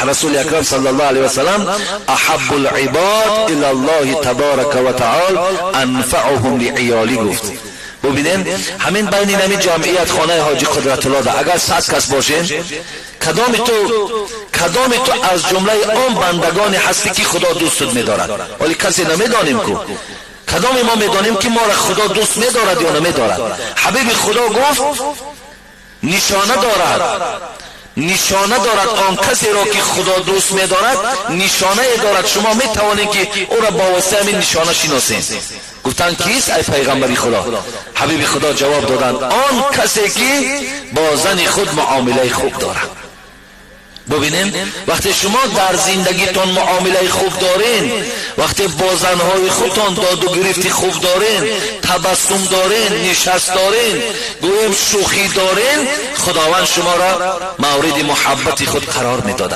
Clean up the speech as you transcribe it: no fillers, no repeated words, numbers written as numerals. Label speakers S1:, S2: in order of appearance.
S1: Расули Акрам саллаллоҳу алайҳи васаллам: аҳаббу л-ибод ила Аллоҳи табарака ва таол анфаъуҳум лиъиёли, гуфт. Бубинем, ҳамин байни нами ҷамъият, хонаи ҳоҷи Қудратулло да агар 100 кас бошем, кадоми ту аз ҷумлаи он бандагоне ҳастӣ, ки Худо дӯстут медорад? Вале касе намедонем ку. Кадоми мо медонем, ки моро Худо дӯст медорад ё намедорад? Ҳабиби Худо гуфт: нишона дорад, нишона дорад. Он касеро, ки Худо дӯст медорад, нишонае дорад, шумо метавонед, ки ӯро бо воситаи ҳамин нишона шиносед. Гуфтанд: кист, ай пайғамбари Худо? Ҳабиби Худо ҷавоб доданд: он касе, ки бо зани худ муомилаи хуб дорад. Бубинем, вақте шумо дар зиндагитон муомилаи хуб дорен, вақте бо занҳои худтон доду гирифти хуб дорен, табассум дорен, нишаст дорен, гӯем, шӯхӣ дорен, Худованд шуморо мавриди муҳаббати худ қарор медодад.